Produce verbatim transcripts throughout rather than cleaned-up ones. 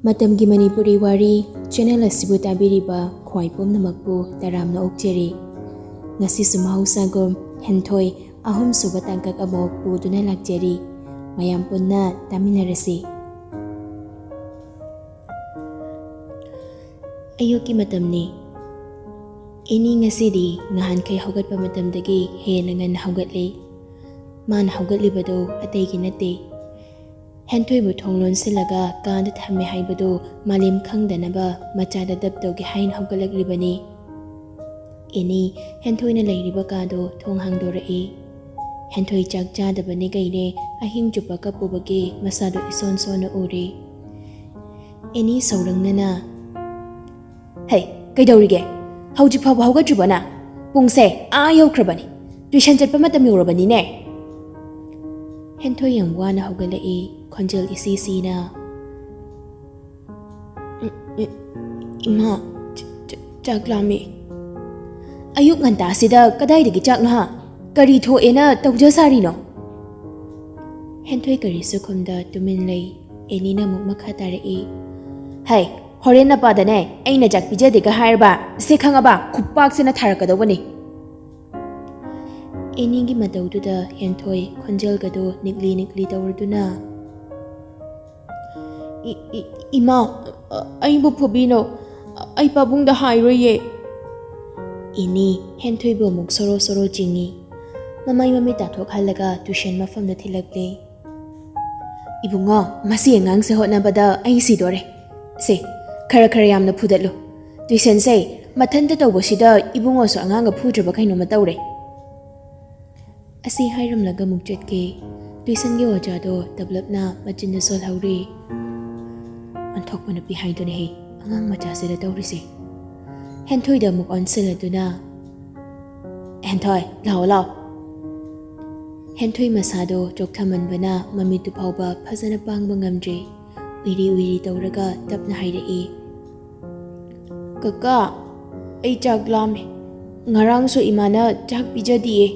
ꯃꯇꯝꯒꯤ ꯃꯅꯤꯄꯨꯔꯤ ꯋꯥꯔꯤ ꯆꯦꯅꯦꯜ ꯑꯁꯤꯕꯨ ꯇꯥꯕꯤꯔꯤꯕ ꯈ꯭ꯋꯥꯏ ꯄꯨꯝꯅꯃꯛꯄꯨ ꯇꯔꯥꯝꯅ ꯑꯣꯛꯆꯔꯤ꯫ ꯉꯁꯤꯁꯨ ꯃꯍꯧꯁꯥꯒꯨꯝ ꯍꯦꯟꯊꯣꯏ ꯑꯍꯨꯝꯁꯨꯕ ꯇꯥꯡꯀꯛ ꯑꯃꯨꯛ ꯄꯨꯗꯨꯅ ꯂꯥꯛꯆꯔꯤ꯫ ꯃꯌꯥꯝ ꯄꯨꯟꯅ ꯇꯥꯃꯤꯟꯅꯔꯁꯤ꯫ ꯑꯌꯨꯛꯀꯤ ꯃꯇꯝꯅꯤ꯫ ꯑꯦꯅꯤ ꯉꯁꯤꯗꯤ ꯅꯍꯥꯟꯈꯩ ꯍꯧꯒꯠꯄ ꯃꯇꯝꯗꯒꯤ ꯍꯦꯟꯅ ꯉꯟꯅ ꯍꯧꯒꯠꯂꯤ꯫ ꯃꯥꯅ ꯍꯧꯒꯠꯂꯤꯕꯗꯨ ꯑꯇꯩꯒꯤ ꯅꯠꯇꯦ꯫ ꯍꯦꯟꯊꯣꯏꯕꯨ ꯊꯣꯡ ꯂꯣꯟꯁꯤꯜꯂꯒ ꯀꯥꯗ ꯊꯝꯃꯦ ꯍꯥꯏꯕꯗꯨ ꯃꯥꯂꯦꯝ ꯈꯪꯗꯅꯕ ꯃꯆꯥꯗ ꯗꯞ ꯇꯧꯒꯦ ꯍꯥꯏꯅ ꯍꯧꯒꯠꯂꯛꯂꯤꯕꯅꯤ꯫ ꯑꯦꯅꯤ ꯍꯦꯟꯊꯣꯏꯅ ꯂꯩꯔꯤꯕ ꯀꯥꯗꯨ ꯊꯣꯡ ꯍꯥꯡꯗꯣꯔꯛꯏ꯫ ꯍꯦꯟꯊꯣꯏ ꯆꯥꯛ ꯆꯥꯗꯕꯅꯦ ꯀꯩꯅꯦ ꯑꯍꯤꯡ ꯆꯨꯞꯄ ꯀꯞꯄꯨꯕꯒꯤ ꯃꯁꯥꯗꯨ ꯏꯁꯣꯟ ꯁꯣꯟꯅ ꯎꯔꯦ꯫ ꯑꯦꯅꯤ ꯁꯧꯔꯪꯅꯅ, "ꯍꯩ, ꯀꯩꯗꯧꯔꯤꯒꯦ? ꯍꯧꯖꯤꯛ ꯐꯥꯎꯕ ꯍꯧꯒꯠꯇ꯭ꯔꯤꯕꯣ ꯅꯪ? ꯄꯨꯡꯁꯦ ꯑꯥ ꯌꯧꯈ꯭ꯔꯕꯅꯤ꯫ ꯇ꯭ꯌꯨꯁꯟ ꯆꯠꯄ ꯃꯇꯝ ꯌꯧꯔꯕꯅꯤꯅꯦ꯫" ꯍꯦꯟꯊꯣꯏ ꯌꯥꯝ ꯋꯥꯅ ꯍꯧꯒꯠꯂꯛꯏ, ꯈꯣꯟꯖꯦꯜ ꯏꯁꯤ ꯁꯤꯅ꯫ "ꯏ-, ꯏ-, ꯏꯃꯥ, ꯆ-, ꯆ-, ꯆꯥꯛ ꯂꯥꯝꯃꯤ꯫" "ꯑꯌꯨꯛ ꯉꯟꯇꯥꯁꯤꯗ ꯀꯗꯥꯏꯗꯒꯤ ꯆꯥꯛꯅꯣ ꯍꯥ? ꯀꯔꯤ ꯊꯣꯛꯑꯦꯅ ꯇꯧꯖ ꯁꯥꯔꯤꯅꯣ?" ꯍꯦꯟꯊꯣꯏ ꯀꯔꯤꯁꯨ ꯈꯨꯝꯗ ꯇꯨꯃꯤꯟ ꯂꯩ꯫ ꯑꯦꯅꯤꯅ ꯑꯃꯨꯛ ꯃꯈꯥ ꯇꯥꯔꯛꯏ, "ꯍꯩ, ꯍꯣꯔꯦꯟ ꯅꯄꯥꯗꯅꯦ ꯑꯩꯅ ꯆꯥꯛ ꯄꯤꯖꯗꯦꯒ ꯍꯥꯏꯔꯕ, ꯁꯦ ꯈꯪꯉꯕ? ꯈꯨꯄꯥꯛꯁꯤꯅ ꯊꯥꯔꯛꯀꯗꯧꯕꯅꯤ꯫" ꯑꯦꯅꯤꯒꯤ ꯃꯇꯧꯗꯨꯗ ꯍꯦꯟꯊꯣꯏ ꯈꯣꯟꯖꯦꯜꯒꯗꯣ ꯅꯤꯛꯂꯤ ꯅꯤꯛꯂꯤ ꯇꯧꯔꯗꯨꯅ, "ꯏ-, ꯏ-, ꯏꯃꯥ, ꯑ-, ꯑꯩꯕꯨ ꯐꯨꯕꯤꯅꯣ꯫ ꯑꯩ ꯄꯥꯕꯨꯡꯗ ꯍꯥꯏꯔꯣꯏꯌꯦ꯫" ꯑꯦꯅꯤ ꯍꯦꯟꯊꯣꯏꯕꯨ ꯑꯃꯨꯛ ꯁꯣꯔꯣ ꯁꯣꯔꯣ ꯆꯤꯡꯏ꯫ ꯃꯃꯥꯏ ꯃꯃꯤꯠ ꯇꯥꯊꯣꯛꯍꯜꯂꯒ ꯇ꯭ꯌꯨꯁꯟ ꯃꯐꯝꯗ ꯊꯤꯜꯂꯛꯂꯦ꯫ "ꯏꯕꯨꯡꯉꯣ, ꯃꯁꯤ ꯑꯉꯥꯡꯁꯦ ꯍꯣꯠꯅꯕꯗ ꯑꯩ ꯁꯤꯗꯣꯔꯦ꯫ ꯁꯦ, ꯈꯔ ꯈꯔ ꯌꯥꯝꯅ ꯐꯨꯗꯠꯂꯨ꯫ ꯇ꯭ꯌꯨꯁꯟꯁꯦ ꯃꯊꯟꯇ ꯇꯧꯕꯁꯤꯗ ꯏꯕꯨꯡꯉꯣꯁꯨ ꯑꯉꯥꯡꯒ ꯐꯨꯗ꯭ꯔꯕ ꯀꯩꯅꯣꯝꯃ ꯇꯧꯔꯦ꯫" ꯑꯁꯤ ꯍꯥꯏꯔꯝꯂꯒ ꯑꯃꯨꯛ ꯆꯠꯈꯤ꯫ ꯇ꯭ꯌꯨꯁꯟꯒꯤ ꯑꯣꯖꯥꯗꯣ ꯇꯞꯂꯞꯅ ꯃꯆꯤꯟꯗ ꯁꯣꯜꯍꯧꯔꯤ꯫ "ꯑꯣꯟꯊꯣꯛꯄ ꯅꯨꯄꯤ ꯍꯥꯏꯗꯨꯅꯤꯍꯦ, ꯑꯉꯥꯡ ꯃꯆꯥꯁꯤꯗ ꯇꯧꯔꯤꯁꯦ꯫" ꯍꯦꯟꯊꯣꯏꯗ ꯑꯃꯨꯛ ꯑꯣꯟꯁꯤꯜꯂꯗꯨꯅ, "ꯍꯦꯟꯊꯣꯏ, ꯂꯥꯛꯑꯣ, ꯂꯥꯛꯑꯣ꯫" ꯍꯦꯟꯊꯣꯏ ꯃꯁꯥꯗꯣ ꯆꯣꯛꯊꯃꯟꯕꯅ ꯃꯃꯤꯠꯇꯨ ꯐꯥꯎꯕ ꯐꯖꯅ ꯄꯥꯡꯕ ꯉꯝꯗ꯭ꯔꯦ꯫ ꯎꯏꯔꯤ ꯎꯏꯔꯤ ꯇꯧꯔꯒ ꯇꯞꯅ ꯍꯥꯏꯔꯛꯏ, "ꯀꯀꯥ, ꯑꯩ ꯆꯥꯛ ꯂꯥꯝꯃꯦ꯫ ꯉꯔꯥꯡꯁꯨ ꯏꯃꯥꯅ ꯆꯥꯛ ꯄꯤꯖꯗꯤꯌꯦ꯫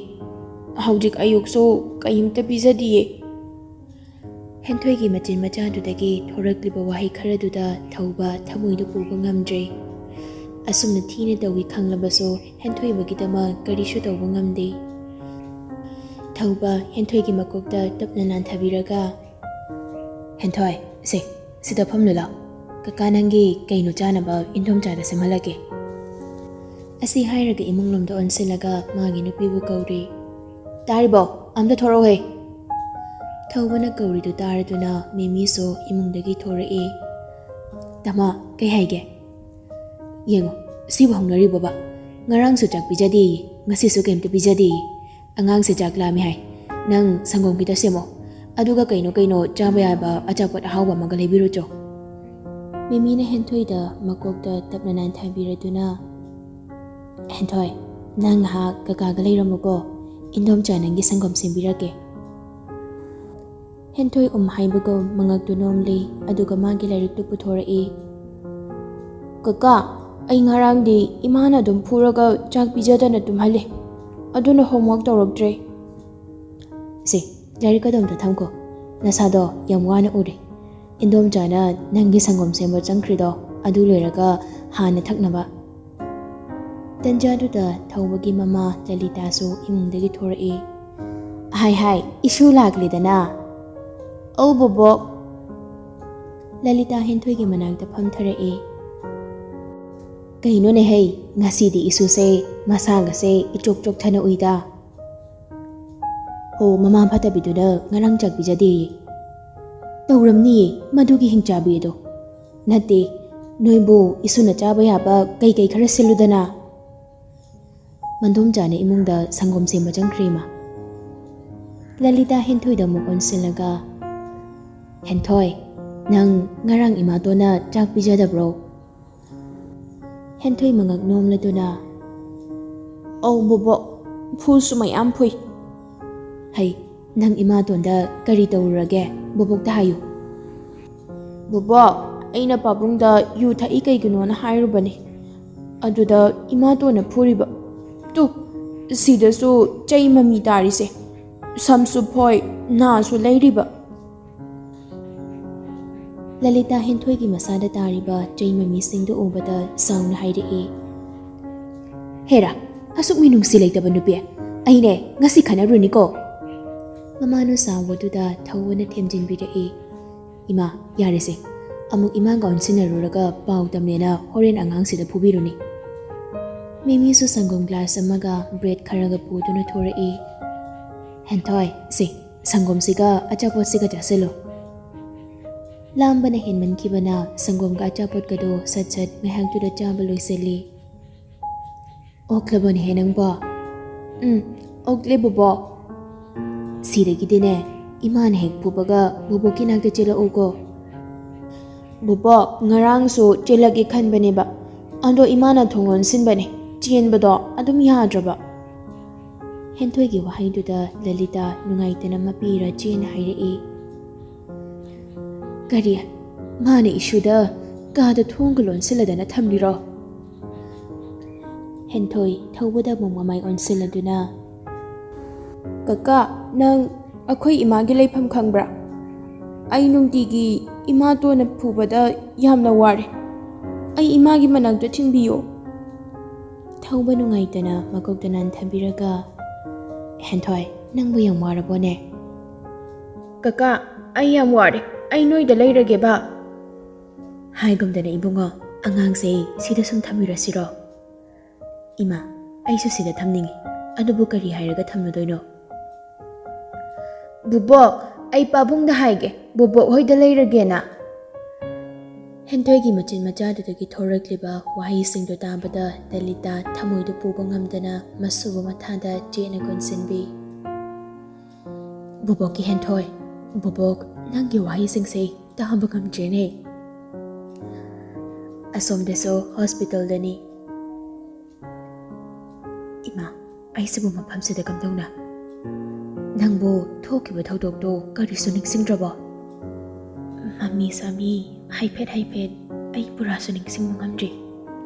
ꯍꯧꯖꯤꯛ ꯑꯌꯨꯛꯁꯨ ꯀꯩꯝꯇ ꯄꯤꯖꯗꯤꯌꯦ꯫" ꯍꯦꯟꯊꯣꯏꯒꯤ ꯃꯆꯤꯟ ꯃꯆꯥꯗꯨꯗꯒꯤ ꯊꯣꯔꯛꯂꯤꯕ ꯋꯥꯍꯩ ꯈꯔꯗꯨꯗ ꯊꯧꯕ ꯊꯃꯣꯏꯗꯨ ꯄꯨꯕ ꯉꯝꯗ꯭ꯔꯦ꯫ ꯑꯁꯨꯝꯅ ꯊꯤꯅ ꯇꯧꯏ ꯈꯪꯂꯕꯁꯨ ꯍꯦꯟꯊꯣꯏꯕꯒꯤꯗꯃꯛ ꯀꯔꯤꯁꯨ ꯇꯧꯕ ꯉꯝꯗꯦ꯫ ꯊꯧꯕ ꯍꯦꯟꯊꯣꯏꯒꯤ ꯃꯀꯣꯛꯇ ꯇꯞꯅ ꯅꯥꯟꯊꯕꯤꯔꯒ, "ꯍꯦꯟꯊꯣꯏ, ꯁꯦ, ꯁꯤꯗ ꯐꯝꯂꯨ ꯂꯥꯎ꯫ ꯀꯀꯥ ꯅꯪꯒꯤ ꯀꯩꯅꯣ ꯆꯥꯅꯕ ꯏꯟꯗꯣꯝꯆꯥꯗ ꯁꯦꯝꯍꯜꯂꯒꯦ꯫" ꯑꯁꯤ ꯍꯥꯏꯔꯒ ꯏꯃꯨꯡꯂꯣꯝꯗ ꯑꯣꯟꯁꯤꯜꯂꯒ ꯃꯥꯒꯤ ꯅꯨꯄꯤꯕꯨ ꯀꯧꯔꯤ꯫ "ꯇꯥꯔꯤꯕꯣ? ꯑꯝꯇ ꯊꯣꯔꯛꯑꯣꯍꯦ!" ꯊꯧꯕꯅ ꯀꯧꯔꯤꯗꯨ ꯇꯥꯔꯗꯨꯅ ꯃꯤꯃꯤꯁꯨ ꯏꯃꯨꯡꯗꯒꯤ ꯊꯣꯔꯛꯏ꯫ "ꯇꯥꯃꯣ, ꯀꯩ ꯍꯥꯏꯒꯦ? ꯌꯦꯡꯉꯣ, ꯁꯤꯕꯨ ꯍꯧꯅꯔꯤꯕꯣꯕ? ꯉꯔꯥꯡꯁꯨ ꯆꯥꯛ ꯄꯤꯖꯗꯦꯌꯦ, ꯉꯁꯤꯁꯨ ꯀꯩꯝꯇ ꯄꯤꯖꯗꯦꯌꯦ꯫ ꯑꯉꯥꯡꯁꯦ ꯆꯥꯛ ꯂꯥꯝꯃꯤ ꯍꯥꯏ꯫ ꯅꯪ ꯁꯪꯒꯣꯝ ꯈꯤꯇ ꯁꯦꯝꯃꯣ, ꯑꯗꯨꯒ ꯀꯩꯅꯣ ꯀꯩꯅꯣ ꯆꯥꯕ ꯌꯥꯕ ꯑꯆꯥꯄꯣꯠ ꯑꯍꯥꯎꯕ ꯑꯃꯒ ꯂꯩꯕꯤꯔꯨꯆꯣ꯫" ꯃꯤꯃꯤꯅ ꯍꯦꯟꯊꯣꯏꯗ ꯃꯀꯣꯛꯇ ꯇꯞꯅ ꯅꯥꯟꯊꯕꯤꯔꯗꯨꯅ, "ꯍꯦꯟꯊꯣꯏ, ꯅꯪ ꯉꯥꯏꯍꯥꯛ ꯀꯀꯥꯒ ꯂꯩꯔꯝꯃꯨꯀꯣ, ꯏꯟꯗꯣꯝꯆꯥ ꯅꯪꯒꯤ ꯁꯪꯒꯣꯝ ꯁꯦꯝꯕꯤꯔꯛꯀꯦ꯫" ꯍꯦꯟꯊꯣꯏ ꯎꯝ ꯍꯥꯏꯕꯒꯨꯝ ꯃꯉꯛꯇꯨ ꯅꯣꯝꯂꯤ, ꯑꯗꯨꯒ ꯃꯥꯒꯤ ꯂꯥꯏꯔꯤꯛꯇꯨ ꯄꯨꯊꯣꯔꯛꯏ꯫ "ꯀꯀꯥ, ꯑꯩ ꯉꯔꯥꯡꯗꯤ ꯏꯃꯥꯅ ꯑꯗꯨꯝ ꯐꯨꯔꯒ ꯆꯥꯛ ꯄꯤꯖꯗꯅ ꯇꯨꯝꯍꯜꯂꯦ, ꯑꯗꯨꯅ homework ꯇꯧꯔꯛꯇ꯭ꯔꯦ꯫" "ꯁꯦ, ꯂꯥꯏꯔꯤꯛ ꯑꯗꯣꯝꯗ ꯊꯝꯈꯣ, ꯅꯁꯥꯗꯣ ꯌꯥꯝ ꯋꯥꯅ ꯎꯔꯦ꯫ ꯏꯟꯗꯣꯝꯆꯥꯅ ꯅꯪꯒꯤ ꯁꯪꯒꯣꯝ ꯁꯦꯝꯕ ꯆꯪꯈ꯭ꯔꯤꯗꯣ, ꯑꯗꯨ ꯂꯣꯏꯔꯒ ꯍꯥꯟꯅ ꯊꯛꯅꯕ꯫" ꯇꯟꯖꯥꯗꯨꯗ ꯊꯧꯕꯒꯤ ꯃꯃꯥ ꯂꯂꯤꯇꯥꯁꯨ ꯏꯃꯨꯡꯗꯒꯤ ꯊꯣꯔꯛꯏ꯫ "ꯍꯥꯏ ꯍꯥꯏ, ꯏꯁꯨ ꯂꯥꯛꯂꯦꯗꯅ꯫" "ꯑꯧ ꯕꯣꯕꯣꯛ꯫" ꯂꯂꯤꯇꯥ ꯍꯦꯟꯊꯣꯏꯒꯤ ꯃꯅꯥꯛꯇ ꯐꯝꯊꯔꯛꯏ꯫ "ꯀꯩꯅꯣꯅꯦ ꯍꯩ, ꯉꯁꯤꯗꯤ ꯏꯁꯨꯁꯦ ꯃꯁꯥꯒꯁꯦ ꯏꯆꯣꯛ ꯆꯣꯛꯊꯅ ꯎꯏꯗ꯫" "ꯍꯣ, ꯃꯃꯥ ꯐꯠꯇꯕꯤꯗꯨꯅ ꯉꯔꯥꯡ ꯆꯥꯛ ꯄꯤꯖꯗꯦꯌꯦ꯫" "ꯇꯧꯔꯝꯅꯤꯌꯦ ꯃꯗꯨꯒꯤ ꯍꯤꯡꯆꯥꯕꯤ ꯑꯗꯣ꯫ ꯅꯠꯇꯦ, ꯅꯣꯏꯕꯨ ꯏꯁꯨꯅ ꯆꯥꯕ ꯌꯥꯕ ꯀꯩꯀꯩ ꯈꯔ ꯁꯤꯜꯂꯨꯗꯅ꯫" ꯃꯟꯗꯣꯝꯆꯥꯅ ꯏꯃꯨꯡꯗ ꯁꯪꯒꯣꯝ ꯁꯦꯝꯕ ꯆꯪꯈ꯭ꯔꯦ, ꯏꯃꯥ꯫ ꯂꯂꯤꯇꯥ ꯍꯦꯟꯊꯣꯏꯗ ꯑꯃꯨꯛ ꯑꯣꯟꯁꯤꯜꯂꯒ, "ꯍꯦꯟꯊꯣꯏ, ꯅꯪ ꯉꯔꯥꯡ ꯏꯃꯥꯇꯣꯟꯅ ꯆꯥꯛ ꯄꯤꯖꯗꯕ꯭ꯔꯣ?" ꯍꯦꯟꯊꯣꯏ ꯃꯉꯛ ꯅꯣꯝꯂꯗꯨꯅ, "ꯑꯧ ꯕꯣꯕꯣꯛ, ꯐꯨꯁꯨ ꯃꯌꯥꯝ ꯐꯨꯏ꯫" "ꯍꯩ, ꯅꯪ ꯏꯃꯥꯇꯣꯟꯗ ꯀꯔꯤ ꯇꯧꯔꯨꯔꯒꯦ? ꯕꯣꯕꯣꯛꯇ ꯍꯥꯏꯌꯨ꯫" "ꯕꯣꯕꯣꯛ, ꯑꯩꯅ ꯄꯥꯕꯨꯡꯗ ꯌꯨ ꯊꯛꯏ ꯀꯩꯒꯤꯅꯣꯅ ꯍꯥꯏꯔꯨꯕꯅꯤ꯫ ꯑꯗꯨꯗ ꯏꯃꯥꯇꯣꯟꯅ ꯐꯨꯔꯤꯕ꯫ ꯇꯨ, ꯁꯤꯗꯁꯨ ꯆꯩ ꯃꯃꯤ ꯇꯥꯔꯤꯁꯦ꯫ ꯁꯝꯁꯨ ꯐꯣꯏ, ꯅꯥꯁꯨ ꯂꯩꯔꯤꯕ꯫" ꯂꯂꯤꯇꯥ ꯍꯦꯟꯊꯣꯏꯒꯤ ꯃꯁꯥꯗ ꯇꯥꯔꯤꯕ ꯆꯩ ꯃꯃꯤꯁꯤꯡꯗꯨ ꯎꯕꯗ ꯁꯥꯎꯅ ꯍꯥꯏꯔꯛꯏ, "ꯍꯦꯔꯥ, ꯑꯁꯨꯛ ꯃꯤꯅꯨꯡꯁꯤ ꯂꯩꯇꯕ ꯅꯨꯄꯤ, ꯑꯩꯅꯦ ꯉꯁꯤ ꯈꯠꯅꯔꯨꯅꯤꯀꯣ!" ꯃꯃꯥꯅ ꯁꯥꯎꯕꯗꯨꯗ ꯊꯧꯕꯅ ꯊꯦꯝꯖꯤꯟꯕꯤꯔꯛꯏ, "ꯏꯃꯥ, ꯌꯥꯔꯦꯁꯦ, ꯑꯃꯨꯛ ꯏꯃꯥꯒ ꯑꯣꯟꯁꯤꯟꯅꯔꯨꯔꯒ ꯄꯥꯎ ꯇꯝꯂꯦꯅ ꯍꯣꯔꯦꯟ ꯑꯉꯥꯡꯁꯤꯗ ꯐꯨꯕꯤꯔꯨꯅꯤ꯫" ꯃꯤꯃꯤꯁꯨ ꯁꯪꯒꯣꯝ ꯒ꯭ꯂꯥꯁ ꯑꯃꯒ ꯕ꯭ꯔꯦꯗ ꯈꯔꯒ ꯄꯨꯗꯨꯅ ꯊꯣꯔꯛꯏ꯫ "ꯍꯦꯟꯊꯣꯏ, ꯁꯦ, ꯁꯪꯒꯣꯝꯁꯤꯒ ꯑꯆꯥꯄꯣꯠꯁꯤꯒ ꯆꯥꯁꯤꯜꯂꯨ꯫" ꯂꯥꯝꯕꯅ ꯍꯦꯟꯃꯟꯈꯤꯕꯅ ꯁꯪꯒꯣꯝꯒ ꯑꯆꯥꯄꯣꯠꯀꯗꯣ ꯁꯠ ꯁꯠ ꯉꯥꯏꯍꯥꯛꯇꯨꯗ ꯆꯥꯕ ꯂꯣꯏꯁꯤꯜꯂꯤ꯫ "ꯑꯣꯛꯂꯕꯅꯦꯍꯦ ꯅꯪꯕꯣ?" "ꯎꯝ, ꯑꯣꯛꯂꯦ ꯕꯣꯕꯣꯛ꯫" "ꯁꯤꯗꯒꯤꯗꯤꯅꯦ, ꯏꯃꯥꯅ ꯍꯦꯛ ꯐꯨꯕꯒ ꯕꯣꯕꯣꯛꯀꯤ ꯅꯥꯛꯇ ꯆꯦꯜꯂꯛꯎꯀꯣ꯫" "ꯕꯣꯕꯣꯛ, ꯉꯔꯥꯡꯁꯨ ꯆꯦꯜꯂꯛꯀꯦ ꯈꯟꯕꯅꯦꯕ, ꯑꯗꯣ ꯏꯃꯥꯅ ꯊꯣꯡ ꯂꯣꯟꯁꯤꯟꯕꯅꯦ, ꯆꯦꯟꯕꯗꯣ ꯑꯗꯨꯝ ꯌꯥꯗ꯭ꯔꯕ꯫" ꯍꯦꯟꯊꯣꯏꯒꯤ ꯋꯥꯍꯩꯗꯨꯗ ꯂꯂꯤꯇꯥ ꯅꯨꯡꯉꯥꯏꯇꯅ ꯃꯄꯤ ꯏꯔꯥ ꯆꯦꯟꯅ ꯍꯥꯏꯔꯛꯏ꯫ "ꯀꯔꯤ? ꯃꯥꯅ ꯏꯁꯨꯗ ꯀꯥꯗ ꯊꯣꯡꯒ ꯂꯣꯟꯁꯤꯜꯂꯗꯅ ꯊꯝꯂꯤꯔꯣ?" ꯍꯦꯟꯊꯣꯏ ꯊꯧꯕꯗ ꯑꯃꯨꯛ ꯃꯃꯥꯏ ꯑꯣꯟꯁꯤꯜꯂꯗꯨꯅ, "ꯀꯀꯥ, ꯅꯪ ꯑꯩꯈꯣꯏ ꯏꯃꯥꯒꯤ ꯂꯩꯐꯝ ꯈꯪꯕ꯭ꯔꯥ? ꯑꯩ ꯅꯨꯡꯇꯤꯒꯤ ꯏꯃꯥꯇꯣꯟꯅ ꯐꯨꯕꯗ ꯌꯥꯝꯅ ꯋꯥꯔꯦ꯫ ꯑꯩ ꯏꯃꯥꯒꯤ ꯃꯅꯥꯛꯇ ꯊꯤꯟꯕꯤꯌꯣ꯫" ꯊꯧꯕ ꯅꯨꯡꯉꯥꯏꯇꯅ ꯃꯀꯣꯛꯇ ꯅꯥꯟꯊꯕꯤꯔꯒ, "ꯍꯦꯟꯊꯣꯏ, ꯅꯪꯕꯨ ꯌꯥꯝ ꯋꯥꯔꯕꯣꯅꯦ?" "ꯀꯀꯥ, ꯑꯩ ꯌꯥꯝ ꯋꯥꯔꯦ꯫ ꯑꯩ ꯅꯣꯏꯗ ꯂꯩꯔꯒꯦꯕ꯫" "ꯍꯥꯏꯒꯨꯝꯗꯅ ꯏꯕꯨꯡꯉꯣ, ꯑꯉꯥꯡꯁꯦ ꯁꯤꯗ ꯁꯨꯝ ꯊꯝꯕꯤꯔꯁꯤꯔꯣ?" "ꯏꯃꯥ, ꯑꯩꯁꯨ ꯁꯤꯗ ꯊꯝꯅꯤꯡꯉꯤ꯫ ꯑꯗꯨꯕꯨ ꯀꯔꯤ ꯍꯥꯏꯔꯒ ꯊꯝꯂꯨꯗꯣꯏꯅꯣ?" "ꯕꯨꯕꯣꯛ, ꯑꯩ ꯄꯥꯕꯨꯡꯗ ꯍꯥꯏꯒꯦ, ꯕꯨꯕꯣꯛ ꯍꯣꯏꯗ ꯂꯩꯔꯒꯦꯅ꯫" ꯍꯦꯟꯊꯣꯏꯒꯤ ꯃꯆꯤꯟ ꯃꯆꯥꯗꯨꯗꯒꯤ ꯊꯣꯔꯛꯂꯤꯕ ꯋꯥꯍꯩꯁꯤꯡꯗꯨ ꯇꯥꯕꯗ ꯂꯂꯤꯇꯥ ꯊꯃꯣꯏꯗꯨ ꯄꯨꯕ ꯉꯝꯗꯅ ꯃꯁꯨꯕ ꯃꯊꯥꯗ ꯆꯦꯠꯅ ꯀꯣꯟꯁꯤꯟꯕꯤ꯫ "ꯕꯨꯕꯣꯛꯀꯤ ꯍꯦꯟꯊꯣꯏ, ꯕꯨꯕꯣꯛ, ꯅꯪꯒꯤ ꯋꯥꯍꯩꯁꯤꯡꯁꯦ ꯇꯥꯕ ꯉꯝꯗ꯭ꯔꯦꯅꯦ꯫" ꯑꯁꯣꯝꯗꯁꯨ ꯍꯣꯁꯄꯤꯇꯥꯜꯗꯅꯤ꯫ "ꯏꯃꯥ, ꯑꯩꯁꯤꯕꯨ ꯃꯐꯝꯁꯤꯗ ꯀꯝꯗꯧꯅ? ꯅꯪꯕꯨ ꯊꯣꯛꯈꯤꯕ ꯊꯧꯗꯣꯛꯇꯣ ꯀꯔꯤꯁꯨ ꯅꯤꯡꯁꯤꯡꯗ꯭ꯔꯕꯣ?" "ꯃꯃꯤ ꯁꯥꯃꯤ ꯍꯥꯏꯐꯦꯠ ꯍꯥꯏꯐꯦꯠ, ꯑꯩ ꯄꯨꯔꯥꯁꯨ ꯅꯤꯡꯁꯤꯡꯕ ꯉꯝꯗ꯭ꯔꯤ꯫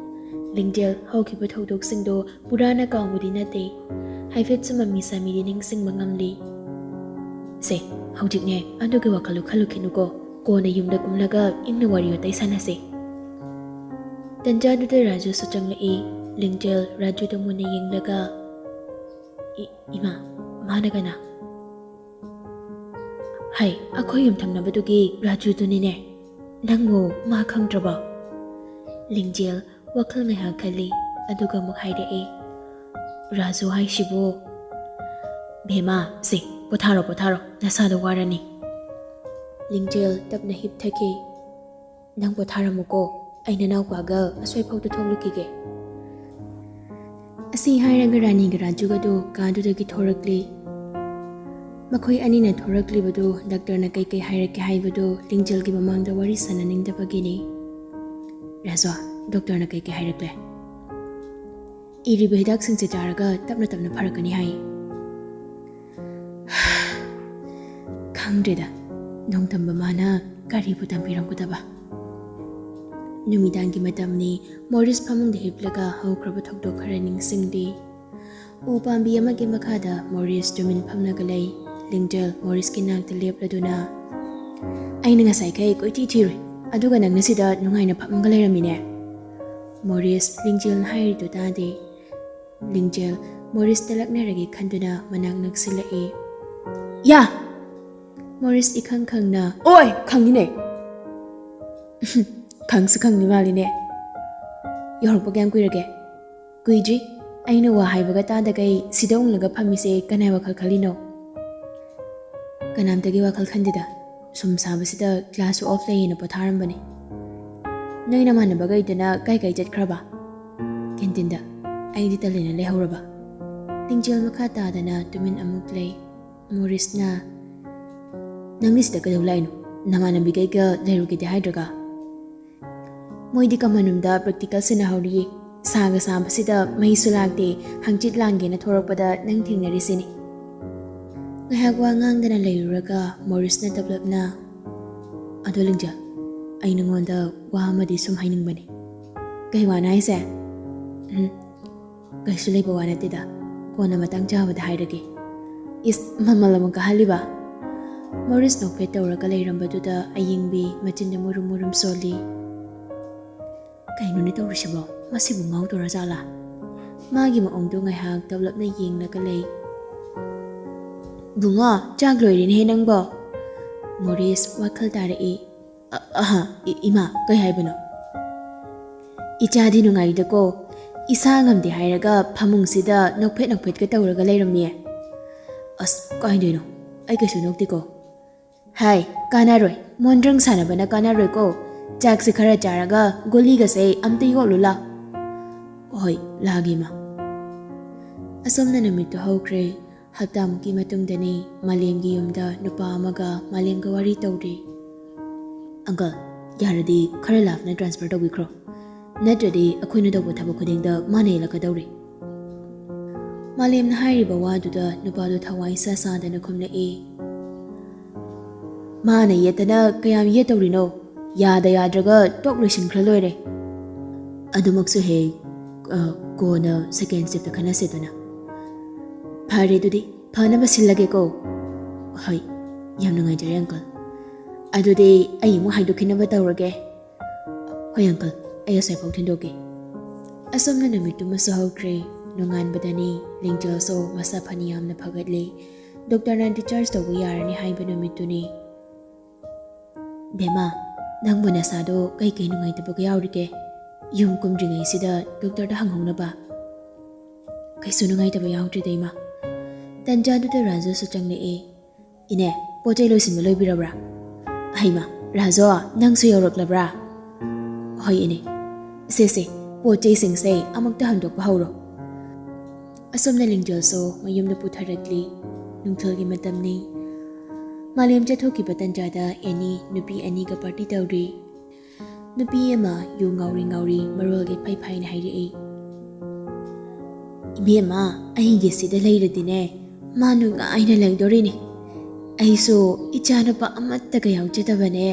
ꯂꯤꯡꯖꯦꯜ ꯍꯧꯈꯤꯕ ꯊꯧꯗꯣꯛꯁꯤꯡꯗꯣ ꯄꯨꯔꯥꯅ ꯀꯥꯎꯕꯗꯤ ꯅꯠꯇꯦ꯫ ꯍꯥꯏꯐꯦꯠꯁꯨ ꯃꯃꯤ ꯁꯥꯃꯤꯗꯤ ꯅꯤꯡꯁꯤꯡꯕ ꯉꯝꯂꯤ꯫" "ꯁꯦ, ꯍꯧꯖꯤꯛꯅꯦ ꯑꯗꯨꯒꯤ ꯋꯥꯈꯜꯗꯨ ꯈꯜꯂꯨꯈꯤꯅꯨꯀꯣ꯫ ꯀꯣꯟꯅ ꯌꯨꯝꯗ ꯀꯨꯝꯂꯒ ꯏꯪꯅ ꯋꯥꯔꯤ ꯋꯥꯇꯥꯏ ꯁꯥꯟꯅꯁꯦ꯫ ꯇꯟꯖꯥꯗꯨꯗ ꯔꯥꯖꯨꯁꯨ ꯆꯪꯂꯛꯏ꯫ ꯂꯤꯡꯖꯦꯜ ꯔꯥꯖꯨꯗ ꯃꯨꯟꯅ ꯌꯦꯡꯂꯒ, "ꯏ-, ꯏꯃꯥ, ꯃꯥꯅ ꯀꯅꯥ?" "ꯍꯥꯏ, ꯑꯩꯈꯣꯏ ꯌꯨꯝꯊꯪꯅꯕꯗꯨꯒꯤ ꯔꯥꯖꯨꯗꯨꯅꯤꯅꯦ꯫ ꯅꯪꯕꯨ ꯃꯥ ꯈꯪꯗ꯭ꯔꯕꯣ?" ꯂꯤꯡꯖꯦꯜ ꯋꯥꯈꯜ ꯉꯥꯏꯍꯥꯛ ꯈꯜꯂꯤ, ꯑꯗꯨꯒ ꯑꯃꯨꯛ ꯍꯥꯏꯔꯛꯏ, "ꯔꯥꯖꯨ ꯍꯥꯏꯁꯤꯕꯨ?" "ꯕꯦꯝꯃ, ꯁꯦ, ꯄꯣꯊꯥꯔꯣ, ꯄꯣꯊꯥꯔꯣ, ꯅꯁꯥꯗꯣ ꯋꯥꯔꯅꯤ꯫" ꯂꯤꯡꯖꯦꯜ ꯇꯞꯅ ꯍꯤꯞꯊꯈꯤ꯫ "ꯅꯪ ꯄꯣꯊꯥꯔꯝꯃꯨꯀꯣ, ꯑꯩ ꯅꯅꯥꯎꯄꯥꯒ ꯑꯁ꯭ꯋꯥꯏꯐꯥꯎꯗ ꯊꯣꯛꯂꯨꯈꯤꯒꯦ꯫" ꯑꯁꯤ ꯍꯥꯏꯔꯒ ꯔꯥꯅꯤꯒ ꯔꯥꯖꯨꯒꯗꯨ ꯀꯥꯗꯨꯗꯒꯤ ꯊꯣꯔꯛꯂꯤ꯫ ꯃꯈꯣꯏ ꯑꯅꯤꯅ ꯊꯣꯔꯛꯂꯤꯕꯗꯨ ꯗꯥꯛꯇꯔꯅ ꯀꯩꯀꯩ ꯍꯥꯏꯔꯛꯀꯦ ꯍꯥꯏꯕꯗꯨ ꯂꯤꯡꯖꯦꯜꯒꯤ ꯃꯃꯥꯡꯗ ꯋꯥꯔꯤ ꯁꯥꯟꯅꯅꯤꯡꯗꯕꯒꯤꯅꯤ꯫ "ꯔꯥꯖꯨ, ꯗꯣꯛꯇꯔꯅ ꯀꯩꯀꯩ ꯍꯥꯏꯔꯛꯂꯦ?" "ꯏꯔꯤꯕ ꯍꯤꯗꯥꯛꯁꯤꯡꯁꯦ ꯆꯥꯔꯒ ꯇꯞꯅ ꯇꯞꯅ ꯐꯔꯛꯀꯅꯤ ꯍꯥꯏ꯫" "ꯈꯪꯗ꯭ꯔꯦꯗ, ꯅꯣꯡꯗꯝꯕ ꯃꯥꯅ ꯀꯔꯤꯕꯨ ꯇꯝꯕꯤꯔꯝꯒꯗꯕ?" ꯅꯨꯃꯤꯗꯥꯡꯒꯤ ꯃꯇꯝꯅꯤ꯫ ꯃꯣꯔꯤꯁ ꯐꯃꯨꯡꯗ ꯍꯤꯞꯂꯒ ꯍꯧꯈ꯭ꯔꯕ ꯊꯧꯗꯣꯛ ꯈꯔ ꯅꯤꯡꯁꯤꯡꯂꯤ꯫ ꯎ ꯄꯥꯝꯕꯤ ꯑꯃꯒꯤ ꯃꯈꯥꯗ ꯃꯣꯔꯤꯁ ꯇꯨꯃꯤꯟ ꯐꯝꯂꯒ ꯂꯩ꯫ ꯂꯤꯡꯖꯦꯜ ꯃꯣꯔꯤꯁꯀꯤ ꯅꯥꯛꯇ ꯂꯦꯞꯂꯗꯨꯅ, "ꯑꯩꯅ ꯉꯁꯥꯏꯈꯩ ꯀꯣꯏꯊꯤ ꯊꯤꯔꯨꯏ, ꯑꯗꯨꯒ ꯅꯪꯅ ꯁꯤꯗ ꯅꯨꯡꯉꯥꯏꯅ ꯐꯝꯃꯒ ꯂꯩꯔꯝꯃꯤꯅꯦ꯫" ꯃꯣꯔꯤꯁ ꯂꯤꯡꯖꯦꯜꯅ ꯍꯥꯏꯔꯤꯗꯨ ꯇꯥꯗꯦ꯫ ꯂꯤꯡꯖꯦꯜ ꯃꯣꯔꯤꯁꯇ ꯂꯛꯅꯔꯒꯦ ꯈꯟꯗꯨꯅ ꯃꯅꯥꯛ ꯅꯛꯁꯤꯜꯂꯛꯏ꯫ "ꯌꯥ!" ꯃꯣꯔꯤꯁ ꯏꯈꯪ ꯈꯪꯅ, "ꯑꯣꯏ, ꯈꯪꯉꯤꯅꯦ꯫" "ꯈꯪꯁꯨ ꯈꯪꯉꯤ ꯃꯥꯜꯂꯤꯅꯦ꯫ ꯌꯧꯔꯛꯄ ꯀꯌꯥꯝ ꯀꯨꯏꯔꯒꯦ?" "ꯀꯨꯏꯗ꯭ꯔꯤ꯫ ꯑꯩꯅ ꯋꯥ ꯍꯥꯏꯕꯒ ꯇꯥꯗꯈꯩ ꯁꯤꯗ ꯎꯪꯂꯒ ꯐꯝꯃꯤꯁꯦ ꯀꯅꯥꯏ ꯋꯥꯈꯜ ꯈꯜꯂꯤꯅꯣ?" "ꯀꯅꯥꯝꯇꯒꯤ ꯋꯥꯈꯜ ꯈꯟꯗꯦꯗ꯫ ꯁꯨꯝ ꯁꯥꯕꯁꯤꯗ ꯀ꯭ꯂꯥꯁꯁꯨ ꯑꯣꯐ ꯂꯩꯌꯦꯅ ꯄꯣꯊꯥꯔꯝꯕꯅꯤ꯫" "ꯅꯣꯏ ꯅꯃꯥꯟꯅꯕꯈꯩꯗꯨꯅ ꯀꯥꯏ ꯀꯥꯏ ꯆꯠꯈ꯭ꯔꯕ?" "ꯀꯦꯟꯇꯤꯟꯗ꯫ ꯑꯩꯗꯤ ꯇꯜꯂꯦꯅ ꯂꯩꯍꯧꯔꯕ꯫" ꯂꯤꯡꯖꯦꯜ ꯃꯈꯥ ꯇꯥꯗꯅ ꯇꯨꯃꯤꯟ ꯑꯃꯨꯛ ꯂꯩ꯫ ꯃꯣꯔꯤꯁꯅ, "ꯅꯪꯗꯤ ꯁꯤꯗ ꯀꯩꯗꯧ ꯂꯥꯛꯏꯅꯣ? ꯅꯃꯥꯟꯅꯕꯤꯈꯩꯒ ꯂꯩꯔꯨꯒꯦꯗꯤ ꯍꯥꯏꯗ꯭ꯔꯒ?" "ꯃꯣꯏꯗꯤ ꯀꯃꯟ ꯔꯨꯝꯗ ꯄ꯭ꯔꯦꯛꯇꯤꯀꯦꯜ ꯁꯤꯟꯅꯍꯧꯔꯤꯌꯦ꯫ ꯁꯥꯒ ꯁꯥꯕꯁꯤꯗ ꯃꯩꯁꯨ ꯂꯥꯛꯇꯦ, ꯍꯪꯆꯤꯠ ꯂꯥꯡꯒꯦꯅ ꯊꯣꯔꯛꯄꯗ ꯅꯪ ꯊꯦꯡꯅꯔꯤꯁꯤꯅꯤ꯫" ꯉꯥꯏꯍꯥꯛ ꯋꯥ ꯉꯥꯡꯗꯅ ꯂꯩꯔꯨꯔꯒ ꯃꯣꯔꯤꯁꯅ ꯇꯞꯂꯞꯅ, "ꯑꯗꯣ ꯂꯤꯡꯖꯦꯜ, ꯑꯩ ꯅꯉꯣꯟꯗ ꯋꯥ ꯑꯃꯗꯤ ꯁꯨꯝ ꯍꯥꯏꯅꯤꯡꯕꯅꯤ꯫" "ꯀꯩ ꯋꯥꯅꯣ ꯍꯥꯏꯁꯦ?" "ꯎꯝ, ꯀꯩꯁꯨ ꯂꯩꯕ ꯋꯥ ꯅꯠꯇꯦꯗ, ꯀꯣꯟꯅ ꯃꯇꯥꯡ ꯆꯥꯕꯗ ꯍꯥꯏꯔꯒꯦ꯫" "ꯏꯁ, ꯃꯃꯜ ꯑꯃꯨꯛ ꯀꯥꯍꯜꯂꯤꯕ?" ꯃꯣꯔꯤꯁ ꯅꯣꯛꯐꯦꯠ ꯇꯧꯔꯒ ꯂꯩꯔꯝꯕꯗꯨꯗ ꯑꯌꯤꯡꯕꯤ ꯃꯆꯤꯟꯗ ꯃꯨꯔꯨꯝ ꯃꯨꯔꯨꯝ ꯁꯣꯜꯂꯤ꯫ "ꯀꯩꯅꯣꯅꯦ ꯇꯧꯔꯤꯁꯤꯕꯣ? ꯃꯁꯤꯕꯨ ꯉꯥꯎꯗꯣꯔꯖꯥꯠꯂꯥ?" ꯃꯥꯒꯤ ꯃꯑꯣꯡꯗꯣ ꯉꯥꯏꯍꯥꯛ ꯇꯞꯂꯞꯅ ꯌꯦꯡꯂꯒ ꯂꯩ꯫ "ꯕꯨꯡꯉꯣ, ꯆꯥꯛ ꯂꯣꯏꯔꯦꯅꯦꯍꯦ ꯅꯪꯕꯣ?" ꯃꯣꯔꯤꯁ ꯋꯥꯈꯜ ꯇꯥꯔꯛꯏ꯫ "ꯑ-, ꯑꯍ, ꯏ-, ꯏꯃꯥ, ꯀꯩ ꯍꯥꯏꯕꯅꯣ?" "ꯏꯆꯥꯗꯤ ꯅꯨꯡꯉꯥꯏꯗꯀꯣ, ꯏꯁꯥ ꯉꯝꯗꯦ ꯍꯥꯏꯔꯒ ꯐꯃꯨꯡꯁꯤꯗ ꯅꯣꯛꯐꯦꯠ ꯅꯣꯛꯐꯦꯠꯀ ꯇꯧꯔꯒ ꯂꯩꯔꯝꯃꯤꯌꯦ꯫" "ꯑꯁ, ꯀꯥꯏꯗꯩꯅꯣ? ꯑꯩ ꯀꯩꯁꯨ ꯅꯣꯛꯇꯦꯀꯣ꯫" "ꯍꯥꯏ, ꯀꯥꯟꯅꯔꯣꯏ, ꯃꯣꯟꯗ꯭ꯔꯪ ꯁꯥꯟꯅꯕꯅ ꯀꯥꯟꯅꯔꯣꯏꯀꯣ꯫ ꯆꯥꯛꯁꯦ ꯈꯔ ꯆꯥꯔꯒ ꯒꯨꯂꯤꯒꯁꯦ ꯑꯝꯇ ꯌꯣꯠꯂꯨ ꯂꯥ꯫" "ꯍꯣꯏ, ꯂꯥꯒꯦ, ꯏꯃꯥ꯫" ꯑꯁꯣꯝꯅ ꯅꯨꯃꯤꯠꯇꯨ ꯍꯧꯈ꯭ꯔꯦ꯫ ꯍꯞꯇꯥꯃꯨꯛꯀꯤ ꯃꯇꯨꯡꯗꯅꯤ ꯃꯥꯂꯦꯝꯒꯤ ꯌꯨꯝꯗ ꯅꯨꯄꯥ ꯑꯃꯒ ꯃꯥꯂꯦꯝꯒ ꯋꯥꯔꯤ ꯇꯧꯔꯤ꯫ "ꯑꯪꯀꯜ, ꯌꯥꯔꯗꯤ ꯈꯔ ꯂꯥꯞꯅ ꯇ꯭ꯔꯥꯟꯁꯐꯔ ꯇꯧꯕꯤꯈ꯭ꯔꯣ, ꯅꯠꯇ꯭ꯔꯗꯤ ꯑꯩꯈꯣꯏꯅ ꯇꯧꯕ ꯊꯕꯛ ꯈꯨꯗꯤꯡꯗ ꯃꯥꯅ ꯍꯦꯜꯂꯛꯀꯗꯧꯔꯤ꯫" ꯃꯥꯂꯦꯝꯅ ꯍꯥꯏꯔꯤꯕ ꯋꯥꯗꯨꯗ ꯅꯨꯄꯥꯗꯨ ꯊꯋꯥꯏ ꯏꯁꯥ ꯁꯥꯗꯅ ꯈꯨꯝꯂꯛꯏ꯫ "ꯃꯥꯅ ꯌꯦꯠꯇꯅ ꯀꯌꯥꯝ ꯌꯦꯠꯇꯧꯔꯤꯅꯣ? ꯌꯥꯗ ꯌꯥꯗ꯭ꯔꯒ ꯇꯣꯛ ꯂꯣꯏꯁꯤꯟꯈ꯭ꯔ ꯂꯣꯏꯔꯦ꯫" "ꯑꯗꯨꯃꯛꯁꯨ ꯍꯦꯛ, ꯑ, ꯀꯣꯟꯅ ꯁꯦꯀꯦꯟ ꯁ꯭ꯇꯦꯞꯇ ꯈꯟꯅꯁꯦꯗꯅ꯫" "ꯐꯔꯦ, ꯑꯗꯨꯗꯤ ꯐꯅꯕ ꯁꯤꯜꯂꯒꯦꯀꯣ꯫" "ꯍꯣꯏ, ꯌꯥꯝ ꯅꯨꯡꯉꯥꯏꯖꯔꯦ, ꯑꯪꯀꯜ꯫ ꯑꯗꯨꯗꯤ ꯑꯩ ꯑꯃꯨꯛ ꯍꯥꯏꯗꯣꯛꯈꯤꯅꯕ ꯇꯧꯔꯒꯦ꯫" "ꯍꯣꯏ, ꯑꯪꯀꯜ, ꯑꯩ ꯑꯁ꯭ꯋꯥꯏꯐꯥꯎ ꯊꯤꯟꯗꯣꯛꯀꯦ꯫" ꯑꯁꯣꯝꯅ ꯅꯨꯃꯤꯠꯇꯨꯃꯁꯨ ꯍꯧꯈ꯭ꯔꯦ꯫ ꯅꯣꯡꯉꯥꯟꯕꯗꯅꯤ ꯂꯤꯡꯖꯦꯜꯁꯨ ꯃꯁꯥ ꯐꯅ ꯌꯥꯝꯅ ꯐꯒꯠꯂꯦ꯫ ꯗꯣꯛꯇꯔꯅ discharge ꯇꯧꯕ ꯌꯥꯔꯅꯤ ꯍꯥꯏꯕ ꯅꯨꯃꯤꯠꯇꯨꯅꯤ꯫ "ꯕꯦꯝꯃ, ꯅꯪꯕꯨ ꯅꯁꯥꯗꯣ ꯀꯩ ꯀꯩ ꯅꯨꯡꯉꯥꯏꯇꯕꯒ ꯌꯥꯎꯔꯤꯒꯦ? ꯌꯨꯝ ꯀꯨꯝꯗ꯭ꯔꯤꯉꯩꯁꯤꯗ ꯗꯣꯛꯇꯔꯗ ꯍꯪꯍꯧꯅꯕ꯫" "ꯀꯩꯁꯨ ꯅꯨꯡꯉꯥꯏꯇꯕ ꯌꯥꯎꯗ꯭ꯔꯤꯗ, ꯏꯃꯥ꯫" ꯇꯟꯖꯥꯗꯨꯗ ꯔꯥꯖꯨꯁꯨ ꯆꯪꯂꯛꯑꯦ꯫ "ꯏꯅꯦ, ꯄꯣꯠ ꯆꯩ ꯂꯣꯏꯁꯤꯟꯕ ꯂꯣꯏꯕꯤꯔꯕ꯭ꯔꯥ?" "ꯍꯩꯃꯥ, ꯔꯥꯖꯨ, ꯅꯪꯁꯨ ꯌꯧꯔꯛꯂꯕ꯭ꯔꯥ?" "ꯍꯣꯏ, ꯏꯅꯦ꯫" "ꯁꯦ, ꯁꯦ, ꯄꯣꯠ ꯆꯩꯁꯤꯡꯁꯦ ꯑꯃꯨꯛꯇ ꯍꯟꯗꯣꯛꯄ ꯍꯧꯔꯣ꯫" ꯑꯁꯣꯝꯅ ꯂꯤꯡꯖꯦꯜꯁꯨ ꯃꯌꯨꯝꯗ ꯄꯨꯊꯔꯛꯂꯤ꯫ ꯅꯨꯡꯊꯤꯜꯒꯤ ꯃꯇꯝꯅꯤ꯫ ꯃꯥꯂꯦꯝ ꯆꯠꯊꯣꯛꯈꯤꯕ ꯇꯟꯖꯥꯗ ꯑꯦꯅꯤ ꯅꯨꯄꯤ ꯑꯅꯤꯒ party ꯇꯧꯔꯤ꯫ ꯅꯨꯄꯤ ꯑꯃ ꯌꯨ ꯉꯥꯎꯔꯤ ꯉꯥꯎꯔꯤ ꯃꯔꯣꯜꯒ ꯏꯐꯩ ꯐꯩꯅ ꯍꯥꯏꯔꯛꯏ꯫ "ꯏꯕꯦꯝꯃ, ꯑꯩꯒꯤꯁꯤꯗ ꯂꯩꯔꯗꯤꯅꯦ, ꯃꯥ ꯅꯨꯡꯉꯥꯏꯅ ꯂꯩꯗꯣꯔꯤꯅꯤ꯫ ꯑꯩꯁꯨ ꯏꯆꯥꯅꯨꯄꯥ ꯑꯃꯠꯇꯒ ꯌꯥꯎꯖꯗꯕꯅꯦ꯫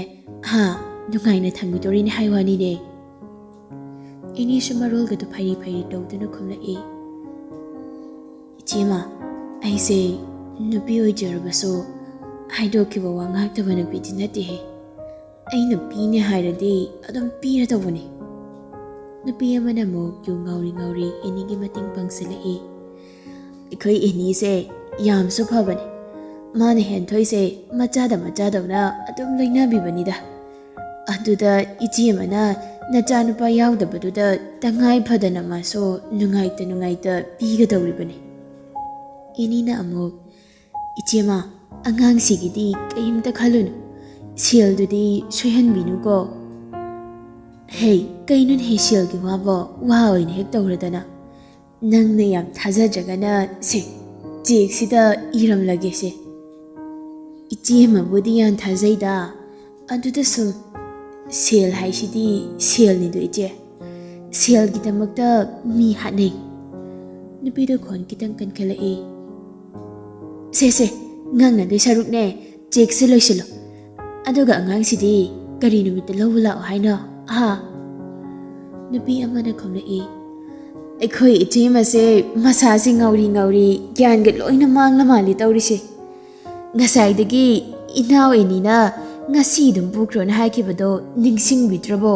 ꯍꯥ, ꯅꯨꯡꯉꯥꯏꯅ ꯊꯝꯕꯤꯗꯣꯔꯤꯅꯤ ꯍꯥꯏ ꯋꯥꯅꯤꯅꯦ꯫" ꯑꯦꯅꯤꯁꯨ ꯃꯔꯣꯜꯒꯗꯨ ꯐꯩꯔꯤ ꯐꯩꯔꯤ ꯇꯧꯗꯨꯅ ꯈꯨꯝꯂꯛꯏ꯫ "ꯏꯆꯦꯃ, ꯑꯩꯁꯦ ꯅꯨꯄꯤ ꯑꯣꯏꯖꯔꯕꯁꯨ ꯍꯥꯏꯗꯣꯛꯈꯤꯕ ꯋꯥ ꯉꯥꯛꯇꯕ ꯅꯨꯄꯤꯗꯤ ꯅꯠꯇꯦꯍꯦ꯫ ꯑꯩꯅ ꯄꯤꯅꯦ ꯍꯥꯏꯔꯗꯤ ꯑꯗꯨꯝ ꯄꯤꯔꯗꯧꯕꯅꯤ꯫ ꯅꯨꯄꯤ ꯑꯃꯅ ꯑꯃꯨꯛ ꯌꯨ ꯉꯥꯎꯔꯤ ꯉꯥꯎꯔꯤ ꯑꯦꯅꯤꯒꯤ ꯃꯇꯦꯡ ꯄꯥꯡꯁꯤꯜꯂꯛꯏ꯫ ꯑꯩꯈꯣꯏ ꯑꯦꯅꯤꯁꯦ ꯌꯥꯝꯁꯨ ꯐꯕꯅꯤ꯫ ꯃꯥꯅ ꯍꯦꯟꯊꯣꯏꯁꯦ ꯃꯆꯥꯗ ꯃꯆꯥꯗꯧꯅ ꯑꯗꯨꯝ ꯂꯣꯏꯅꯕꯤꯕꯅꯤꯗ꯫ ꯑꯗꯨꯗ ꯏꯆꯦ ꯑꯃꯅ ꯅꯆꯥꯅꯨꯄꯥ ꯌꯥꯎꯗꯕꯗꯨꯗ ꯇꯉꯥꯏ ꯐꯗꯅ ꯃꯥꯁꯨ ꯅꯨꯡꯉꯥꯏꯇ ꯅꯨꯡꯉꯥꯏꯇ ꯄꯤꯒꯗꯧꯔꯤꯕꯅꯤ꯫ ꯑꯦꯅꯤꯅ ꯑꯃꯨꯛ, "ꯏꯆꯦꯃ, ꯑꯉꯥꯡꯁꯤꯒꯤꯗꯤ ꯀꯔꯤꯝꯇ ꯈꯜꯂꯨꯅꯨ꯫ ꯁꯦꯜꯗꯨꯗꯤ ꯁꯣꯏꯍꯟꯕꯤꯅꯨꯀꯣ꯫" "ꯍꯦ, ꯀꯩꯅꯣꯅꯦꯍꯦ ꯁꯦꯜꯒꯤ ꯋꯥꯕꯣ? ꯋꯥ ꯑꯣꯏꯅ ꯍꯦꯛ ꯇꯧꯔꯗꯅ꯫ ꯅꯪꯅ ꯌꯥꯝ ꯊꯥꯖꯗ꯭ꯔꯒꯅ ꯁꯦ, ꯆꯦꯛꯁꯤꯗ ꯏꯔꯝꯂꯒꯦꯁꯦ꯫" "ꯏꯆꯦ ꯑꯃꯕꯨꯗꯤ ꯌꯥꯝ ꯊꯥꯖꯩꯗ꯫ ꯑꯗꯨꯗ ꯁꯨꯝ ꯁꯦꯜ ꯍꯥꯏꯁꯤꯗꯤ ꯁꯦꯜꯅꯤꯗꯣ ꯏꯆꯦ꯫ ꯁꯦꯜꯒꯤꯗꯃꯛꯇ ꯃꯤ ꯍꯥꯠꯅꯩ꯫" ꯅꯨꯄꯤꯗꯣ ꯈꯣꯟ ꯈꯤꯇꯪ ꯀꯟꯈꯠꯂꯛꯏ꯫ "ꯁꯦ ꯁꯦ, ꯉꯥꯡꯅꯗꯣꯏ ꯁꯔꯨꯛꯅꯦ, ꯆꯦꯛꯁꯦ ꯂꯣꯏꯁꯤꯜꯂꯣ꯫ ꯑꯗꯨꯒ ꯑꯉꯥꯡꯁꯤꯗꯤ ꯀꯔꯤ ꯅꯨꯃꯤꯠꯇ ꯂꯧꯕ ꯂꯥꯛꯑꯣ ꯍꯥꯏꯅꯣ, ꯍꯥ?" ꯅꯨꯄꯤ ꯑꯃꯅ ꯈꯨꯝꯂꯛꯏ꯫ "ꯑꯩꯈꯣꯏ ꯏꯆꯦ ꯑꯃꯁꯦ ꯃꯁꯥꯁꯦ ꯉꯥꯎꯔꯤ ꯉꯥꯎꯔꯤ, ꯒ꯭ꯌꯥꯟꯒ ꯂꯣꯏꯅ ꯃꯥꯡꯂ ꯃꯥꯜꯂꯤ ꯇꯧꯔꯤꯁꯦ꯫ ꯉꯁꯥꯏꯗꯒꯤ ꯏꯅꯥꯎ ꯑꯦꯅꯤꯅ ꯉꯁꯤ ꯑꯗꯨꯝ ꯄꯨꯈ꯭ꯔꯣꯅ ꯍꯥꯏꯈꯤꯕꯗꯣ ꯅꯤꯡꯁꯤꯡꯕꯤꯗ꯭ꯔꯕꯣ?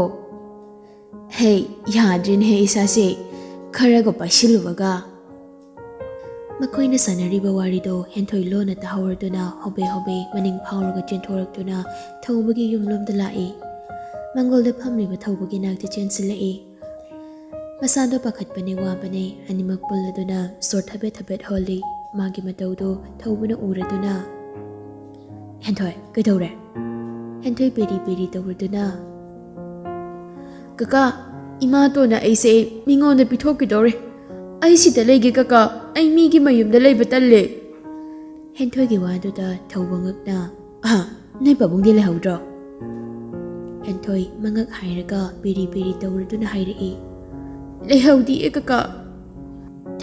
ꯍꯦ, ꯌꯥꯗ꯭ꯔꯦꯅꯦꯍꯦ ꯏꯁꯥꯁꯦ, ꯈꯔꯒ ꯄꯥꯏꯁꯤꯜꯂꯨꯕꯒ꯫" ꯃꯈꯣꯏꯅ ꯁꯥꯟꯅꯔꯤꯕ ꯋꯥꯔꯤꯗꯣ ꯍꯦꯟꯊꯣꯏ ꯂꯣꯟꯅ ꯇꯥꯍꯧꯔꯗꯨꯅ ꯍꯣꯕꯦ ꯍꯣꯕꯦ ꯃꯅꯤꯡ ꯐꯥꯎꯔꯒ ꯆꯦꯟꯊꯣꯔꯛꯇꯨꯅ ꯊꯧꯕꯒꯤ ꯌꯨꯝꯂꯣꯝꯗ ꯂꯥꯛꯏ꯫ ꯃꯪꯒꯣꯜꯗ ꯐꯝꯂꯤꯕ ꯊꯧꯕꯒꯤ ꯅꯥꯛꯇ ꯆꯦꯟꯁꯤꯜꯂꯛꯏ꯫ ꯃꯁꯥꯗꯣ ꯄꯥꯈꯠꯄꯅꯦ ꯋꯥꯕꯅꯦ ꯑꯅꯤꯃꯛ ꯄꯨꯜꯂꯗꯨꯅ ꯁꯣꯔ ꯊꯕꯦꯠ ꯊꯕꯦꯠ ꯍꯣꯜꯂꯤ꯫ ꯃꯥꯒꯤ ꯃꯇꯧꯗꯨ ꯊꯧꯕꯅ ꯎꯔꯗꯨꯅ, "ꯍꯦꯟꯊꯣꯏ, ꯀꯩꯗꯧꯔꯦ?" ꯍꯦꯟꯊꯣꯏ ꯄꯦꯔꯤ ꯄꯦꯔꯤ ꯇꯧꯔꯗꯨꯅ, "ꯀꯀꯥ, ꯏꯃꯥꯇꯣꯟꯅ ꯑꯩꯁꯦ ꯃꯤꯉꯣꯟꯗ ꯄꯤꯊꯣꯛꯈꯤꯗꯧꯔꯦ꯫ ꯑꯩ ꯁꯤꯗ ꯂꯩꯒꯦ ꯀꯀꯥ, ꯑꯩ ꯃꯤꯒꯤ ꯃꯌꯨꯝꯗ ꯂꯩꯕ ꯇꯜꯂꯦ꯫" ꯍꯦꯟꯊꯣꯏꯒꯤ ꯋꯥꯗꯨꯗ ꯊꯧꯕ ꯉꯛꯅ, "ꯑꯍ, ꯅꯣꯏ ꯄꯥꯕꯨꯡꯗꯤ ꯂꯩꯍꯧꯗ꯭ꯔꯣ?" ꯍꯦꯟꯊꯣꯏ ꯃꯉꯛ ꯍꯥꯏꯔꯒ ꯄꯤꯔꯤ ꯄꯤꯔꯤ ꯇꯧꯔꯗꯨꯅ ꯍꯥꯏꯔꯛꯏ꯫ "ꯂꯩꯍꯧꯗꯤꯌꯦ ꯀꯀꯥ꯫"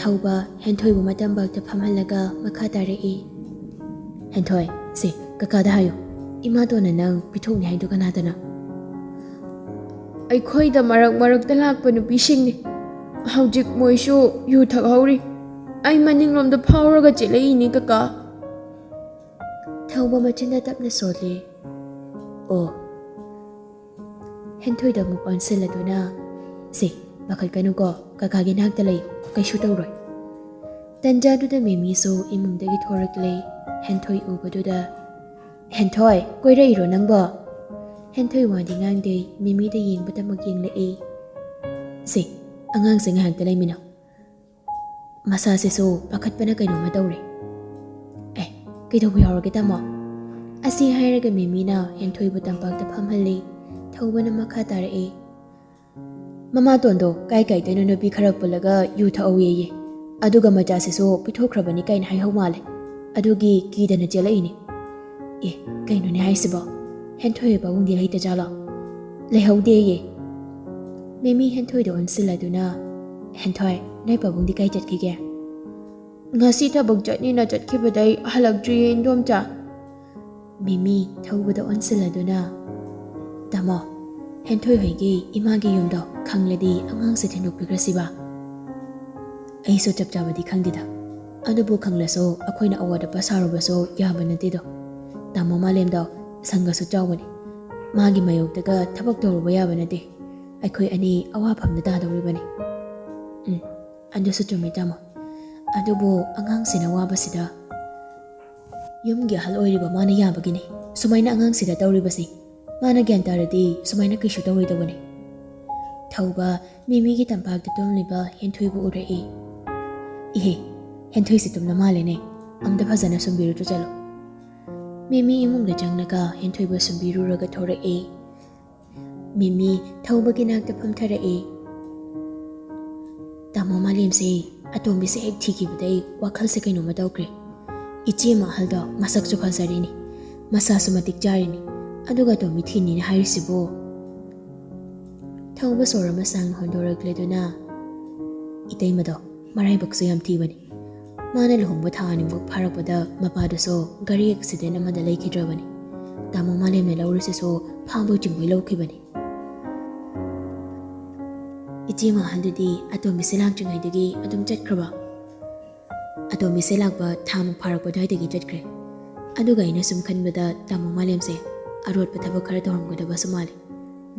ꯊꯧꯕ ꯍꯦꯟꯊꯣꯏꯕꯨ ꯃꯇꯝꯕꯥꯛꯇ ꯐꯝꯍꯜꯂꯒ ꯃꯈꯥ ꯇꯥꯔꯛꯏ꯫ "ꯍꯦꯟꯊꯣꯏ, ꯁꯦ, ꯀꯀꯥꯗ ꯍꯥꯏꯌꯨ, ꯏꯃꯥꯇꯣꯟꯅ ꯅꯪ ꯄꯤꯊꯣꯛꯅꯤ ꯍꯥꯏꯗꯨ ꯀꯅꯥꯗꯅꯣ?" "ꯑꯩꯈꯣꯏꯗ ꯃꯔꯛ ꯃꯔꯛꯇ ꯂꯥꯛꯄ ꯅꯨꯄꯤꯁꯤꯡꯅꯤ꯫ ꯍꯧꯖꯤꯛ ꯃꯣꯏꯁꯨ ꯌꯨ ꯊꯛꯍꯧꯔꯤ꯫ ꯑꯩ ꯃꯅꯤꯡꯂꯣꯝꯗ ꯐꯥꯎꯔꯒ ꯆꯦꯜꯂꯛꯏꯅꯤ ꯀꯀꯥ꯫" ꯊꯧꯕ ꯃꯆꯤꯟꯗ ꯇꯞꯅ ꯁꯣꯜꯂꯤ꯫ "ꯑꯣ꯫" ꯍꯦꯟꯊꯣꯏꯗ ꯑꯃꯨꯛ ꯑꯣꯟꯁꯤꯜꯂꯗꯨꯅ, "ꯁꯦ, ꯄꯥꯈꯠꯀꯅꯨꯀꯣ, ꯀꯀꯥꯒꯤ ꯅꯥꯛꯇ ꯂꯩꯌꯨ, ꯀꯩꯁꯨ ꯇꯧꯔꯣꯏ꯫" ꯇꯟꯖꯥꯗꯨꯗ ꯃꯦꯃꯤꯁꯨ ꯏꯃꯨꯡꯗꯒꯤ ꯊꯣꯔꯛꯂꯦ꯫ ꯍꯦꯟꯊꯣꯏ ꯎꯕꯗꯨꯗ, "ꯍꯦꯟꯊꯣꯏ, ꯀꯣꯏꯔꯛꯏꯔꯣ ꯅꯪꯕꯣ?" ꯍꯦꯟꯊꯣꯏ ꯋꯥꯗꯤ ꯉꯥꯡꯗꯦ, ꯃꯦꯃꯤꯗ ꯌꯦꯡꯕꯇꯃꯛ ꯌꯦꯡꯂꯛꯏ꯫ "ꯁꯦ, ꯑꯉꯥꯡꯁꯦ ꯉꯥꯏꯍꯥꯛꯇ ꯂꯩꯃꯤꯟꯅꯧ꯫ ꯃꯁꯥꯁꯤꯁꯨ ꯄꯥꯈꯠꯄꯅ ꯀꯩꯅꯣꯝꯃ ꯇꯧꯔꯦ꯫" "ꯑꯦ, ꯀꯩꯗꯧꯕ ꯌꯥꯎꯔꯒꯦ ꯇꯥꯃꯣ?" ꯑꯁꯤ ꯍꯥꯏꯔꯒ ꯃꯦꯃꯤꯅ ꯍꯦꯟꯊꯣꯏꯕꯨ ꯇꯝꯄꯥꯛꯇ ꯐꯝꯍꯜꯂꯤ꯫ ꯊꯧꯕꯅ ꯃꯈꯥ ꯇꯥꯔꯛꯏ꯫ "ꯃꯃꯥꯇꯣꯟꯗꯣ ꯀꯥꯏ ꯀꯥꯏꯗꯩꯅꯣ ꯅꯨꯄꯤ ꯈꯔ ꯄꯨꯜꯂꯒ ꯌꯨ ꯊꯛꯍꯧꯋꯦꯌꯦ꯫ ꯑꯗꯨꯒ ꯃꯆꯥꯁꯤꯁꯨ ꯄꯤꯊꯣꯛꯈ꯭ꯔꯕꯅꯤ ꯀꯥꯏꯅ ꯍꯥꯏꯍꯧ ꯃꯥꯜꯂꯦ꯫ ꯑꯗꯨꯒꯤ ꯀꯤꯗꯅ ꯆꯦꯜꯂꯛꯏꯅꯦ꯫" "ꯑꯦ, ꯀꯩꯅꯣꯅꯦ ꯍꯥꯏꯁꯤꯕꯣ? ꯍꯦꯟꯊꯣꯏ ꯄꯥꯕꯨꯡꯗꯤ ꯂꯩꯇꯖꯥꯠꯂꯣ?" "ꯂꯩꯍꯧꯗꯦꯌꯦ꯫" ꯃꯦꯃꯤ ꯍꯦꯟꯊꯣꯏꯗ ꯑꯣꯟꯁꯤꯜꯂꯗꯨꯅ, "ꯍꯦꯟꯊꯣꯏ, ꯅꯣꯏ ꯄꯥꯕꯨꯡꯗꯤ ꯀꯥꯏ ꯆꯠꯈꯤꯒꯦ?" "ꯉꯁꯤ ꯊꯕꯛ ꯆꯠꯅꯤꯅ ꯆꯠꯈꯤꯕꯗꯩ ꯍꯜꯂꯛꯇ꯭ꯔꯤꯌꯦ, ꯏꯟꯗꯣꯝꯆꯥ꯫" ꯃꯦꯃꯤ ꯊꯧꯕꯗ ꯑꯣꯟꯁꯤꯜꯂꯗꯨꯅ, "ꯇꯥꯃꯣ, ꯍꯦꯟꯊꯣꯏ ꯍꯣꯏꯒꯤ ꯏꯃꯥꯒꯤ ꯌꯨꯝꯗꯣ ꯈꯪꯂꯗꯤ ꯑꯉꯥꯡꯁꯦ ꯊꯤꯟꯗꯣꯛꯄꯤꯈ꯭ꯔꯁꯤꯕ?" "ꯑꯩꯁꯨ ꯆꯞ ꯆꯥꯕꯗꯤ ꯈꯪꯗꯦꯗ꯫ ꯑꯗꯨꯕꯨ ꯈꯪꯂꯁꯨ ꯑꯩꯈꯣꯏꯅ ꯑꯋꯥꯠ ꯑꯄꯥ ꯁꯥꯔꯨꯕꯁꯨ ꯌꯥꯕ ꯅꯠꯇꯦꯗꯣ꯫ ꯇꯥꯃꯣ ꯃꯥꯂꯦꯝꯗꯣ ꯁꯪꯒꯁꯨ ꯆꯥꯎꯕꯅꯤ꯫ ꯃꯥꯒꯤ ꯃꯥꯌꯣꯛꯇꯒ ꯊꯕꯛ ꯇꯧꯔꯨꯕ ꯌꯥꯕ ꯅꯠꯇꯦ꯫ ꯑꯩꯈꯣꯏ ꯑꯅꯤ ꯑꯋꯥꯐꯝꯗ ꯇꯥꯗꯧꯔꯤꯕꯅꯤ꯫" "ꯎꯝ, ꯑꯗꯨꯁꯨ ꯆꯨꯝꯃꯤ ꯇꯥꯃꯣ꯫ ꯑꯗꯨꯕꯨ ꯑꯉꯥꯡꯁꯤꯅ ꯋꯥꯕꯁꯤꯗ ꯌꯨꯝꯒꯤ ꯑꯍꯜ ꯑꯣꯏꯔꯤꯕ ꯃꯥꯅ ꯌꯥꯕꯒꯤꯅꯤ ꯁꯨꯃꯥꯏꯅ ꯑꯉꯥꯡꯁꯤꯗ ꯇꯧꯔꯤꯕꯁꯤ꯫ ꯃꯥꯅ ꯒ꯭ꯌꯥꯟ ꯇꯥꯔꯗꯤ ꯁꯨꯃꯥꯏꯅ ꯀꯩꯁꯨ ꯇꯧꯔꯣꯏꯗꯧꯕꯅꯤ꯫" ꯊꯧꯕ ꯃꯦꯃꯤꯒꯤ ꯇꯝꯄꯥꯛꯇ ꯇꯨꯝꯂꯤꯕ ꯍꯦꯟꯊꯣꯏꯕꯨ ꯎꯔꯛꯏ꯫ "ꯏꯍꯦ, ꯍꯦꯟꯊꯣꯏꯁꯤ ꯇꯨꯝꯅ ꯃꯥꯜꯂꯦꯅꯦ꯫ ꯑꯝꯇ ꯐꯖꯅ ꯁꯨꯝꯕꯤꯔꯨꯆꯣ ꯆꯠꯂꯣ꯫" ꯃꯦꯃꯤ ꯏꯃꯨꯡꯗ ꯆꯪꯂꯒ ꯍꯦꯟꯊꯣꯏꯕꯨ ꯁꯨꯝꯕꯤꯔꯨꯔꯒ ꯊꯣꯔꯛꯏ꯫ ꯃꯦꯃꯤ ꯊꯧꯕꯒꯤ ꯅꯥꯛꯇ ꯐꯝꯊꯔꯛꯏ꯫ "ꯇꯥꯃꯣ ꯃꯥꯂꯦꯝꯁꯦ, ꯑꯇꯣꯝꯕꯤꯁꯦ ꯍꯦꯛ ꯊꯤꯈꯤꯕꯗꯩ ꯋꯥꯈꯜꯁꯦ ꯀꯩꯅꯣꯝꯃ ꯇꯧꯈ꯭ꯔꯦ꯫ ꯏꯆꯦ ꯑꯃ ꯑꯍꯜꯗꯣ ꯃꯁꯛꯁꯨ ꯐꯖꯔꯤꯅꯤ, ꯃꯁꯥꯁꯨ ꯃꯇꯤꯛ ꯆꯥꯔꯤꯅꯤ, ꯑꯗꯨꯒ ꯑꯇꯣꯝꯕꯤ ꯊꯤꯅꯤꯅ ꯍꯥꯏꯔꯤꯁꯤꯕꯨ?" ꯊꯧꯕ ꯁꯣꯔ ꯑꯃ ꯁꯥꯡꯅ ꯍꯣꯟꯗꯣꯔꯛꯂꯦꯗꯨꯅ, "ꯏꯇꯩꯃꯗꯣ ꯃꯔꯥꯏꯕꯛꯁꯨ ꯌꯥꯝ ꯊꯤꯕꯅꯤ꯫ ꯃꯥꯅ ꯂꯨꯍꯣꯡꯕ ꯊꯥ ꯑꯅꯤꯃꯨꯛ ꯐꯥꯔꯛꯄꯗ ꯃꯄꯥꯗꯨꯁꯨ ꯒꯥꯔꯤ ꯑꯦꯛꯁꯤꯗꯦꯟ ꯑꯃꯗ ꯂꯩꯈꯤꯗ꯭ꯔꯕꯅꯤ꯫ ꯇꯥꯃꯣ ꯃꯥꯂꯦꯝꯅ ꯂꯧꯔꯤꯁꯤꯁꯨ ꯐꯥꯕꯣꯏ ꯆꯤꯡꯕꯣꯏ ꯂꯧꯈꯤꯕꯅꯤ꯫" "ꯏꯆꯦ ꯑꯍꯜꯗꯨꯗꯤ ꯑꯇꯣꯝꯕꯤꯁꯦ ꯂꯥꯛꯇ꯭ꯔꯤꯉꯩꯗꯒꯤ ꯑꯗꯨꯝ ꯆꯠꯈ꯭ꯔꯕ?" "ꯑꯇꯣꯝꯕꯤꯁꯦ ꯂꯥꯛꯄ ꯊꯥ ꯃꯨꯛ ꯐꯥꯔꯛꯄ ꯑꯗꯨꯋꯥꯏꯗꯒꯤ ꯆꯠꯈ꯭ꯔꯦ꯫ ꯑꯗꯨꯒ ꯑꯩꯅ ꯁꯨꯝ ꯈꯟꯕꯗ ꯇꯥꯃꯣ ꯃꯥꯂꯦꯝꯁꯦ ꯑꯔꯣꯠꯄ ꯊꯕꯛ ꯈꯔ ꯇꯧꯔꯝꯒꯗꯕꯁꯨ ꯃꯥꯜꯂꯤ꯫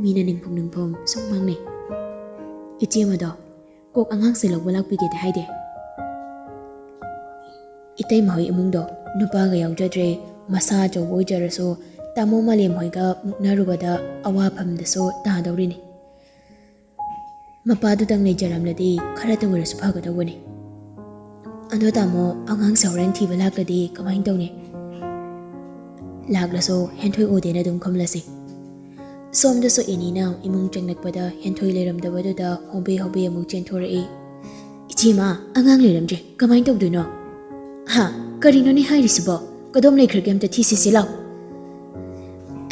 ꯃꯤꯅ ꯅꯤꯡꯐꯨꯡ ꯅꯤꯡꯐꯨꯡ ꯁꯨꯝ ꯉꯥꯡꯅꯩ꯫ "ꯏꯆꯦꯃꯗꯣ, ꯀꯣꯛ ꯑꯉꯥꯡꯁꯦ ꯂꯧꯕ ꯂꯥꯛꯄꯤꯒꯦꯗꯤ ꯍꯥꯏꯗꯦ?" ꯏꯇꯩꯃ ꯍꯣꯏ ꯏꯃꯨꯡꯗꯣ ꯅꯨꯄꯥꯒ ꯌꯥꯎꯖꯗ꯭ꯔꯦ꯫ ꯃꯁꯥ ꯑꯆꯧꯕ ꯑꯣꯏꯖꯔꯁꯨ ꯇꯥꯃꯣ ꯃꯥꯂꯦꯝ ꯍꯣꯏꯒ ꯃꯨꯛꯅꯔꯨꯕꯗ ꯑꯋꯥꯐꯝꯗꯁꯨ ꯇꯥꯗꯧꯔꯤꯅꯤ꯫ ꯃꯄꯥꯗꯨꯗꯪ ꯂꯩꯖꯔꯝꯂꯗꯤ ꯈꯔꯇ ꯑꯣꯏꯔꯁꯨ ꯐꯒꯗꯧꯕꯅꯤ꯫ "ꯑꯗꯣ ꯇꯥꯃꯣ, ꯑꯉꯥꯡꯁꯦ ꯍꯣꯔꯦꯟ ꯊꯤꯕ ꯂꯥꯛꯂꯗꯤ ꯀꯃꯥꯏꯅ ꯇꯧꯅꯤ?" "ꯂꯥꯛꯂꯁꯨ ꯍꯦꯟꯊꯣꯏ ꯎꯗꯦꯅ ꯑꯗꯨꯝ ꯈꯨꯝꯂꯁꯤ꯫" ꯁꯣꯝꯗꯁꯨ ꯑꯦꯅꯤꯅ ꯏꯃꯨꯡ ꯆꯪꯂꯛꯄꯗ ꯍꯦꯟꯊꯣꯏ ꯂꯩꯔꯝꯗꯕꯗꯨꯗ ꯍꯣꯕꯦ ꯍꯣꯕꯦ ꯑꯃꯨꯛ ꯆꯦꯟꯊꯣꯔꯛꯏ꯫ "ꯏꯆꯦꯃ, ꯑꯉꯥꯡ ꯂꯩꯔꯝꯗ꯭ꯔꯦ, ꯀꯃꯥꯏꯅ ꯇꯧꯗꯣꯏꯅꯣ?" "ꯍꯥ? ꯀꯔꯤꯅꯣꯅꯦ ꯍꯥꯏꯔꯤꯁꯤꯕꯣ? ꯀꯗꯣꯝ ꯂꯩꯈ꯭ꯔꯒꯦ? ꯑꯝꯇ ꯊꯤꯁꯤꯁꯦ ꯂꯥꯎ꯫"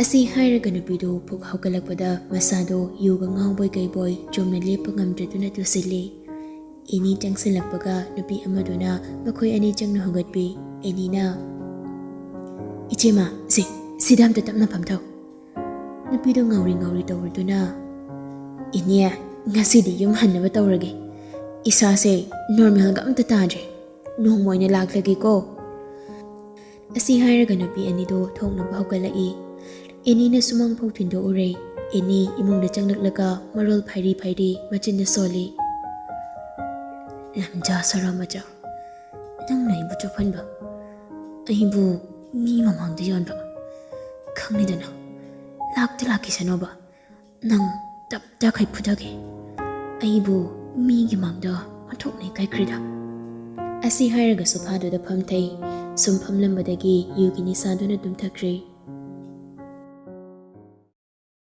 ꯑꯁꯤ ꯍꯥꯏꯔꯒ ꯅꯨꯄꯤꯗꯨ ꯐꯨꯛ ꯍꯧꯒꯠꯂꯛꯄꯗ ꯃꯁꯥꯗꯣ ꯌꯨꯒ ꯉꯥꯎꯕꯣꯏ ꯀꯩꯕꯣꯏ ꯆꯨꯝꯅ ꯂꯦꯞꯄ ꯉꯝꯗ꯭ꯔꯗꯨꯅ ꯇꯨꯁꯤꯜꯂꯤ꯫ ꯑꯦꯅꯤ ꯆꯪꯁꯤꯜꯂꯛꯄꯒ ꯅꯨꯄꯤ ꯑꯃꯗꯨꯅ ꯃꯈꯣꯏ ꯑꯅꯤ ꯆꯪꯅ ꯍꯧꯒꯠꯄꯤ꯫ ꯑꯦꯅꯤꯅ, "ꯏꯆꯦꯃ, ꯁꯤ, ꯁꯤꯗ ꯑꯝꯇ ꯇꯞꯅ ꯐꯝꯊꯧ꯫" ꯅꯨꯄꯤꯗꯣ ꯉꯥꯎꯔꯤ ꯉꯥꯎꯔꯤ ꯇꯧꯔꯗꯨꯅ, "ꯏꯅꯦ, ꯉꯁꯤꯗꯤ ꯌꯨꯝ ꯍꯟꯅꯕ ꯇꯧꯔꯒꯦ꯫ ꯏꯁꯥꯁꯦ ꯅꯣꯔꯃꯦꯜꯒ ꯑꯝꯇ ꯇꯥꯗ꯭ꯔꯦ꯫ ꯅꯣꯡꯃ ꯑꯣꯏꯅ ꯂꯥꯛꯂꯒꯦꯀꯣ꯫" ꯑꯁꯤ ꯍꯥꯏꯔꯒ ꯅꯨꯄꯤ ꯑꯅꯤꯗꯣ ꯊꯣꯛꯅꯕ ꯍꯧꯒꯠꯂꯛꯏ꯫ ꯑꯦꯅꯤꯅ ꯁꯨꯃꯥꯡ ꯐꯥꯎ ꯊꯤꯟꯗꯣꯛꯎꯔꯦ꯫ ꯑꯦꯅꯤ ꯏꯃꯨꯡꯗ ꯆꯪꯂꯛꯂꯒ ꯃꯔꯣꯜ ꯐꯩꯔꯤ ꯐꯩꯔꯤ ꯃꯆꯤꯟꯗ ꯁꯣꯜꯂꯤ꯫ "ꯂꯝꯖꯥ ꯁꯔꯥ ꯃꯆꯥ, ꯅꯪꯅ ꯑꯩꯕꯨ ꯆꯣꯞꯍꯟꯕ, ꯑꯩꯕꯨ ꯃꯤ ꯃꯃꯥꯡꯗ ꯌꯣꯟꯕ, ꯈꯪꯂꯤꯗꯅ, ꯂꯥꯛꯇ ꯂꯥꯛꯈꯤꯁꯅꯣꯕ, ꯅꯪ ꯇꯞ ꯇꯈꯩ ꯐꯨꯊꯒꯦ, ꯑꯩꯕꯨ ꯃꯤꯒꯤ ꯃꯥꯡꯗ ꯑꯣꯟꯊꯣꯛꯅ ꯏꯀꯥꯏꯈ꯭ꯔꯦꯗ꯫" ꯑꯁꯤ ꯍꯥꯏꯔꯒ ꯁꯣꯐꯥꯗꯨꯗ ꯐꯝꯊꯩ꯫ ꯁꯨꯝ ꯐꯝꯂꯝꯕꯗꯒꯤ ꯌꯨꯒꯤ ꯅꯤꯁꯥꯗꯨꯅ ꯇꯨꯝꯊꯈ꯭ꯔꯦ꯫